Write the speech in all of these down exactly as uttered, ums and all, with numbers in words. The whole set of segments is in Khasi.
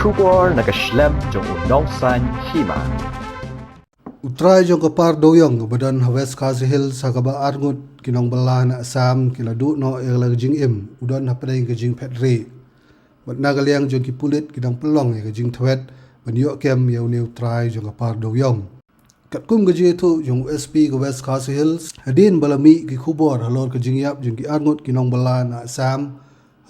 Khubor na ka shlem jong u nongsan hima. U trai jong ka par Doyong ba don ha West Khasi Hills ha kaba arngut ki nongbylla na Assam ki la duh noh ïa la ka jingim u don ha pdeng ka jingphet rieh. Bad na ka liang jong ki pulit ki dang pynlong ïa ka jingthwet ban ïoh kem ïa une u trai jong ka par Doyong. Katkum ka jingïathuh jong u S P ka West Khasi Hills, hadien ba la mih ki khubor halor ka jingïap jong ki arngut ki nongbylla na Assam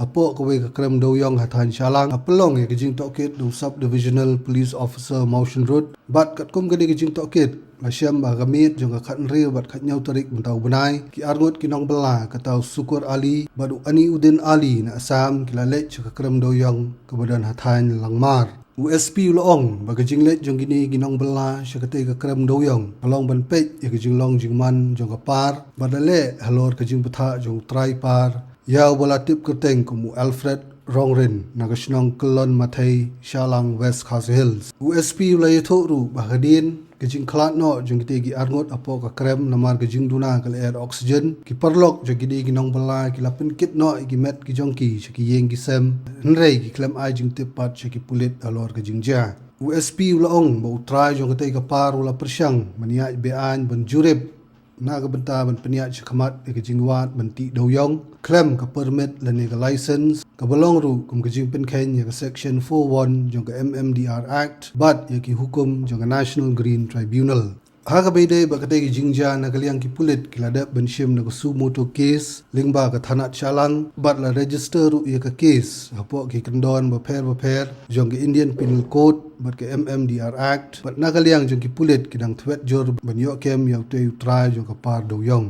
hapoh kawei ka krem Doyong ha thaiñ Shallang, ha pynlong ïa ka jingtohkit da u Sub Divisional Police Officer Mawshynrut. Bad katkum kane ka jingtohkit, la shem ba ha ka miet jong ka khathynriew bad khathynñiew tarik mynta u bnai, ki arngut ki nongbylla, kata u Sukur Ali bad u Aniuddin Ali na Assam, ki la leit sha ka krem Doyong kaba don ha thaiñ Langmar. U S P u la ong ba ka jingleit jong kine ki nongbylla sha katei ka krem Doyong ka long ban peit ïa ka jinglong jingman jong ka par, bad la leh halor ka jingbthah jong u trai par, ïa uba la tip kyrteng kum u Alfred Rongrin, na ka shnong Kyllon Mathei, Shallang, West Khasi Hills. U S P u la ïathuh ruh ba hadien ka jingkhlad noh jong kitei ki arngut hapoh ka krem namar ka jingduna ka lyer oxygen, ki paralok jong kine ki nongbylla ki la pynkit noh ïa ki met ki jong ki sha ki ïing ki sem, hynrei ki khlem ai jingtip pat sha ki pulit halor ka jingjia. U S P u la ong ba u trai jong katei ka par u la pyrshang ban ïaid be-aiñ ban jurip na ka bynta ban pynïaid sha khmat ïa ka jingwad ban tih Doyong khlem ka permit lane ka license, kaba long ruh kum ka jingpynkheiñ ïa ka Section four one jong ka M M D R Act bad ïa ki hukum jong ka National Green Tribunal. Ha kaba ïadei bad katei ka jingjia, na ka liang ki pulit ki la dep ban shim da ka suo motu case lyngba ka thanat Shallang, bad la register ruh ïa ka case hapoh ki kyndon bapher bapher jong ka Indian Penal Code bad ka M M D R Act, bad na ka liang jong ki pulit ki dang thwet jur ban ïoh kem ïa utei u trai jong ka par Doyong.